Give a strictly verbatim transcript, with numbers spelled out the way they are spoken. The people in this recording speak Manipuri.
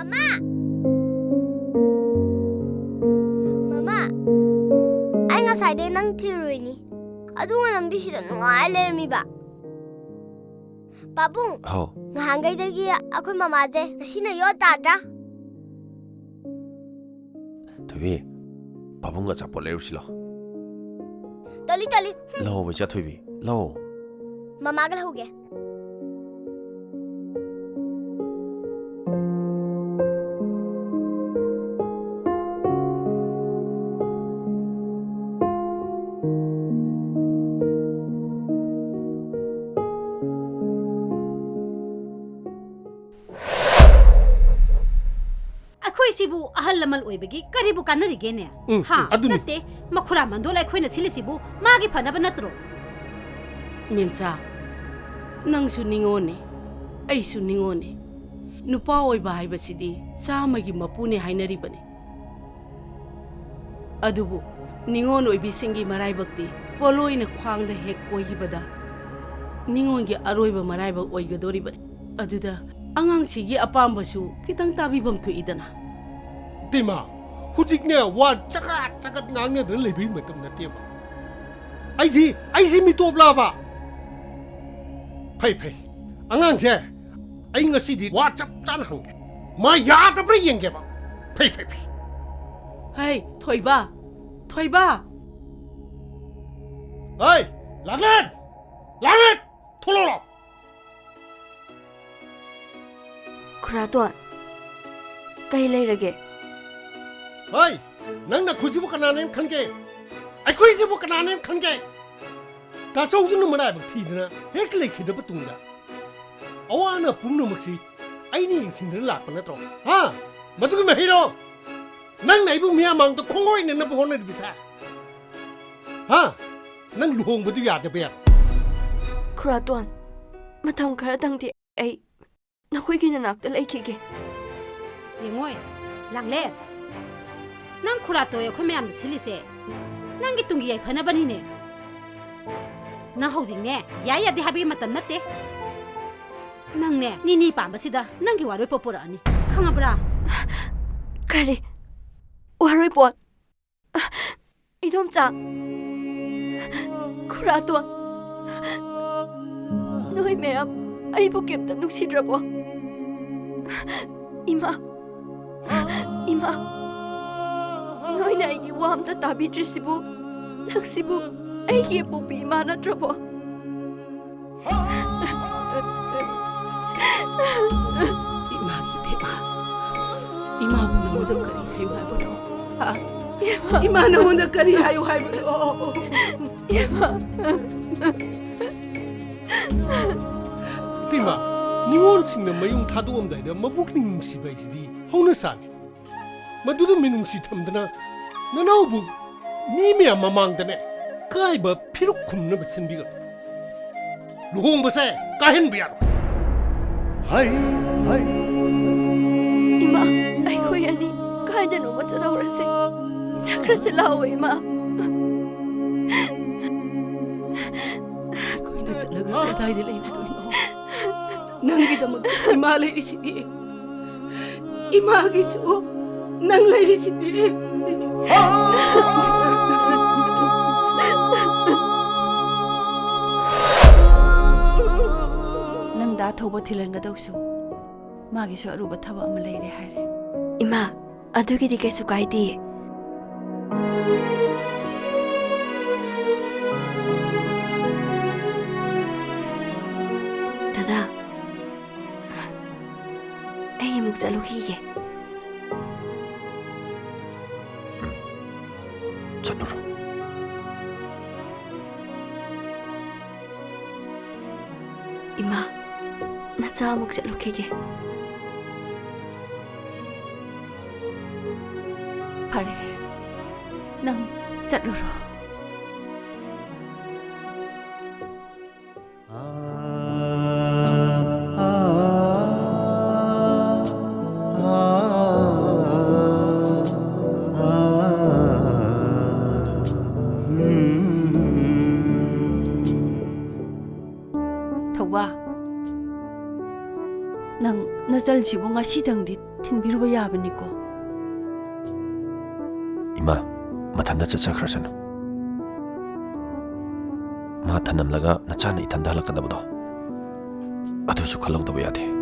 ꯃꯃꯥ! ꯃꯃꯥ! ꯑꯩ ꯉꯁꯥꯏꯗꯩ ꯅꯪ ꯊꯤꯔꯨꯏꯅꯤ꯫ ꯑꯗꯨꯒ ꯅꯪꯗꯤ ꯁꯤꯗ ꯅꯨꯡꯉꯥꯏ ꯂꯩꯔꯝꯃꯤꯕ꯫ ꯄꯥꯕꯨꯡ! ꯍꯥꯎ꯫ ꯉꯍꯥꯟꯈꯩꯗꯒꯤ ꯑꯩꯈꯣꯏ ꯃꯃꯥꯁꯦ ꯉꯁꯤꯅ ꯌꯣꯠ ꯇꯥꯗ꯭ꯔꯥ? ꯊꯣꯏꯕꯤ, ꯄꯥꯕꯨꯡ ꯑꯆꯥꯄꯣꯠ ꯂꯩꯔꯨꯁꯤ ꯂꯥꯎ꯫ ꯇꯣꯂꯤ, ꯇꯣꯂꯤ꯫ ꯍꯨꯝ꯫ ꯂꯧ, ꯏꯆꯥ ꯊꯣꯏꯕꯤ, ꯂꯧ꯫ ꯃꯃꯥꯒ ꯂꯧꯍꯧꯒꯦ꯫ ꯑꯩꯈꯣꯏꯁꯤꯕꯨ ꯑꯍꯜ ꯂꯃꯟ ꯑꯣꯏꯕꯒꯤ ꯀꯔꯤꯕꯨ ꯀꯥꯟꯅꯔꯤꯒꯦꯅꯦ? ꯎꯝ, ꯍꯥ? ꯎꯝ, ꯑꯗꯨꯅꯤ꯫ ꯅꯠꯇꯦ, ꯃꯈꯨꯔꯥ ꯃꯟꯗꯣꯜ ꯑꯩꯈꯣꯏꯅ ꯁꯤꯜꯂꯤꯁꯤꯕꯨ ꯃꯥꯒꯤ ꯐꯅꯕ ꯅꯠꯇ꯭ꯔꯣ? ꯃꯦꯝꯆꯥ, ꯅꯪꯁꯨ ꯅꯤꯉꯣꯜꯅꯤ, ꯑꯩꯁꯨ ꯅꯤꯉꯣꯜꯅꯤ꯫ ꯅꯨꯄꯥ ꯑꯣꯏꯕ ꯍꯥꯏꯕꯁꯤꯗꯤ ꯆꯥꯝꯃꯒꯤ ꯃꯄꯨꯅꯦ ꯍꯥꯏꯅꯔꯤꯕꯅꯤ꯫ ꯑꯗꯨꯕꯨ ꯅꯤꯉꯣꯜ ꯑꯣꯏꯕꯤꯁꯤꯡꯒꯤ ꯃꯔꯥꯏꯕꯛꯇꯤ ꯄꯣꯠꯂꯣꯏꯅ ꯈ꯭ꯋꯥꯡꯗ ꯍꯦꯛ ꯀꯣꯏꯈꯤꯕꯗ ꯅꯤꯉꯣꯜꯒꯤ ꯑꯔꯣꯏꯕ ꯃꯔꯥꯏꯕꯛ ꯑꯣꯏꯒꯗꯧꯔꯤꯕꯅꯤ꯫ ꯑꯗꯨꯗ ꯑꯉꯥꯡꯁꯤꯒꯤ ꯑꯄꯥꯝꯕꯁꯨ ꯈꯤꯇꯪ ꯇꯥꯕꯤꯐꯝ ꯊꯣꯛꯏꯗꯅ꯫ ꯇꯦꯃꯥ, ꯍꯧꯖꯤꯛꯅꯦ ꯋꯥ ꯆꯀꯠ ꯆꯀꯠ ꯉꯥꯡꯅꯗꯨꯅ ꯂꯩꯕꯒꯤ ꯃꯇꯝ ꯅꯠꯇꯦꯕ꯫ ꯑꯩꯁꯤ, ꯑꯩꯁꯤ ꯃꯤꯇꯣꯞꯂꯕ? ꯐꯩ, ꯐꯩ꯫ ꯑꯉꯥꯡꯁꯦ ꯑꯩ ꯉꯁꯤꯗꯤ ꯋꯥ ꯆꯞ ꯆꯥꯅ ꯍꯪꯒꯦ꯫ ꯃꯥ ꯌꯥꯗꯕ꯭ꯔꯥ ꯌꯦꯡꯒꯦꯕ꯫ ꯐꯩ, ꯐꯩ, ꯐꯩ꯫ ꯍꯩ, ꯊꯣꯏꯕ! ꯊꯣꯏꯕ! ꯍꯩ, ꯂꯥꯡꯂꯦꯟ! ꯂꯥꯡꯂꯦꯟ! ꯊꯣꯛꯂꯛꯑꯣ! ꯈꯨꯔꯥꯇꯣꯟ, ꯀꯩ ꯂꯩꯔꯒꯦ? ꯍꯩ! ꯅꯪ ꯅꯈꯨꯠꯁꯤꯕꯨ ꯀꯅꯥꯅꯦꯅ ꯈꯟꯒꯦ? ꯑꯩꯈꯣꯏꯁꯤꯕꯨ ꯀꯅꯥꯅꯦꯅ ꯈꯟꯒꯦ? ꯇꯥꯆꯧꯗꯨꯅ ꯃꯔꯥꯏꯕꯛ ꯊꯤꯗꯅ ꯍꯦꯛ ꯂꯩꯈꯤꯗꯕ ꯇꯨꯡꯗ ꯑꯋꯥ ꯑꯅꯥ ꯄꯨꯝꯅꯃꯛꯁꯤ ꯑꯩꯅ ꯌꯦꯡꯁꯤꯟꯗꯨꯅ ꯂꯥꯛꯄ ꯅꯠꯇ꯭ꯔꯣ? ꯍꯥ? ꯃꯗꯨꯒꯤ ꯃꯍꯩꯔꯣ? ꯅꯪꯅ ꯑꯩꯕꯨ ꯃꯤꯌꯥꯝ ꯃꯥꯡꯗ ꯈꯣꯡꯒꯣꯏꯅꯅꯕ ꯍꯣꯠꯅꯔꯤꯕꯁꯦ? ꯍꯥ? ꯅꯪ ꯂꯨꯍꯣꯡꯕꯗꯨ ꯌꯥꯗꯕ ꯌꯥꯔꯣꯏ꯫ ꯈꯨꯔꯥꯇꯣꯟ, ꯃꯇꯝ ꯈꯔꯇꯪꯗꯤ ꯑꯩ ꯅꯈꯣꯏꯒꯤ ꯅꯅꯥꯛꯇ ꯂꯩꯈꯤꯒꯦ꯫ ꯌꯦꯡꯉꯣꯏ, ꯂꯥꯡꯂꯦꯟ, ꯅꯪ ꯈꯨꯔꯥꯇꯣꯟ ꯑꯩꯈꯣꯏ ꯃꯌꯥꯝꯗ ꯁꯤꯜꯂꯤꯁꯦ ꯅꯪꯒꯤ ꯇꯨꯡꯒꯤ ꯌꯥꯏꯐꯅꯕꯅꯤꯅꯦ꯫ ꯅꯪ ꯍꯧꯖꯤꯛꯅꯦ ꯌꯥꯏ ꯌꯥꯗꯦ ꯍꯥꯏꯕꯒꯤ ꯃꯇꯝ ꯅꯠꯇꯦ꯫ ꯅꯪꯅꯦ ꯅꯤꯅꯤ ꯄꯥꯟꯕꯁꯤꯗ ꯅꯪꯒꯤ ꯋꯥꯔꯣꯏꯄꯣꯠ ꯄꯨꯔꯛꯑꯅꯤ꯫ ꯈꯪꯉꯕ꯭ꯔꯥ? ꯀꯔꯤ? ꯋꯥꯔꯣꯏꯄꯣꯠ? ꯏꯗꯣꯝꯆꯥ, ꯈꯨꯔꯥꯇꯣꯟ, ꯅꯣꯏ ꯃꯌꯥꯝ ꯑꯩꯕꯨ ꯀꯩꯝꯇ ꯅꯨꯡꯁꯤꯗ꯭ꯔꯕꯣ? ꯏꯃꯥ, ꯏꯃꯥ, ꯅꯣꯏꯅ ꯑꯩꯒꯤ ꯋꯥ ꯑꯝꯇ ꯇꯥꯕꯤꯗ꯭ꯔꯤꯁꯤꯕꯨ, ꯅꯪꯁꯤꯕꯨ ꯑꯩꯒꯤ ꯑꯄꯣꯛꯄꯤ ꯏꯃꯥ ꯅꯠꯇ꯭ꯔꯕꯣ? ꯏꯃꯥꯒꯤ ꯏꯕꯦꯝꯃ, ꯏꯃꯥꯕꯨ ꯅꯉꯣꯟꯗ ꯀꯔꯤ ꯍꯥꯏꯌꯨ ꯍꯥꯏꯕꯅꯣ? ꯍꯥ? ꯏꯃꯥ ꯅꯉꯣꯟꯗ ꯀꯔꯤ ꯍꯥꯏꯌꯨ ꯍꯥꯏꯕꯅꯣ? ꯏꯃꯥ꯫ ꯏꯇꯩꯃ, ꯅꯤꯉꯣꯜꯁꯤꯡꯅ ꯃꯌꯨꯝ ꯊꯥꯗꯣꯛꯑꯝꯗꯥꯏꯗ ꯃꯕꯨꯛꯅꯤꯡ ꯅꯨꯡꯁꯤꯕ ꯍꯥꯏꯁꯤꯗꯤ ꯍꯧꯅ ꯁꯥꯅꯤ꯫ ꯃꯗꯨꯗ ꯃꯤꯅꯨꯡꯁꯤ ꯊꯝꯗꯅ ꯅꯅꯥꯎꯕꯨ ꯃꯤ ꯃꯌꯥꯝ ꯃꯃꯥꯡꯗꯅꯦ ꯀꯥꯏꯕ ꯐꯤꯔꯨꯛ ꯈꯨꯝꯅꯕ ꯁꯤꯟꯕꯤꯒꯅꯨ꯫ ꯂꯨꯍꯣꯡꯕꯁꯦ ꯀꯥꯏꯍꯟꯕ ꯌꯥꯔꯣꯏ꯫ ꯍꯩ, ꯍꯩ꯫ ꯏꯃꯥ, ꯑꯩꯈꯣꯏ ꯑꯅꯤ ꯀꯥꯏꯗꯅꯣꯃ ꯆꯠꯍꯧꯔꯁꯦ꯫ ꯆꯠꯈ꯭ꯔꯁꯤ ꯂꯥꯛꯑꯣ, ꯏꯃꯥ꯫ ꯑꯩꯈꯣꯏꯅ ꯆꯠꯂꯒ ꯀꯗꯥꯏꯗ ꯂꯩꯔꯨꯗꯣꯏꯅꯣ? ꯅꯪꯒꯤꯗꯃꯛꯇ ꯏꯃꯥ ꯂꯩꯔꯤꯁꯤꯗꯤ꯫ ꯏꯃꯥꯒꯤꯁꯨ ꯅꯪ ꯂꯩꯔꯤꯁꯤꯗꯤ꯫ ꯅꯪ ꯗꯥ ꯊꯧꯕ ꯊꯤꯜꯍꯟꯒꯗꯧꯁꯨ ꯃꯥꯒꯤꯁꯨ ꯑꯔꯨꯕ ꯊꯕꯛ ꯑꯃ ꯂꯩꯔꯦ ꯍꯥꯏꯔꯦ꯫ ꯏꯃꯥ, ꯑꯗꯨꯒꯤꯗꯤ ꯀꯩꯁꯨ ꯀꯥꯏꯗꯦ꯫ ꯗꯗꯥ, ꯑꯩ ꯑꯃꯨꯛ ꯆꯠꯂꯨꯈꯤꯒꯦ꯫ ꯆꯠꯂꯨꯔꯣ꯫ ꯏꯃꯥ, ꯅꯆꯥ ꯑꯃꯨꯛ ꯆꯠꯂꯨꯈꯤꯒꯦ꯫ ꯐꯔꯦ, ꯅꯪ ꯆꯠꯂꯨꯔꯣ꯫ ꯊꯧꯕꯥ, ꯅꯪ ꯅꯆꯜꯁꯤꯕꯨ ꯉꯁꯤꯗꯪꯗꯤ ꯊꯨꯡꯕꯤꯔꯨꯕ ꯌꯥꯕꯅꯤꯀꯣ꯫ ꯏꯃꯥ, ꯃꯊꯟꯇ ꯆꯠꯆꯈ꯭ꯔꯁꯅꯨ꯫ ꯃꯥ ꯊꯅꯝꯂꯒ ꯅꯆꯥꯅ ꯏꯊꯟꯗ ꯍꯜꯂꯛꯀꯗꯕꯗꯣ, ꯑꯗꯨꯁꯨ ꯈꯜꯍꯧꯗꯕ ꯌꯥꯗꯦ꯫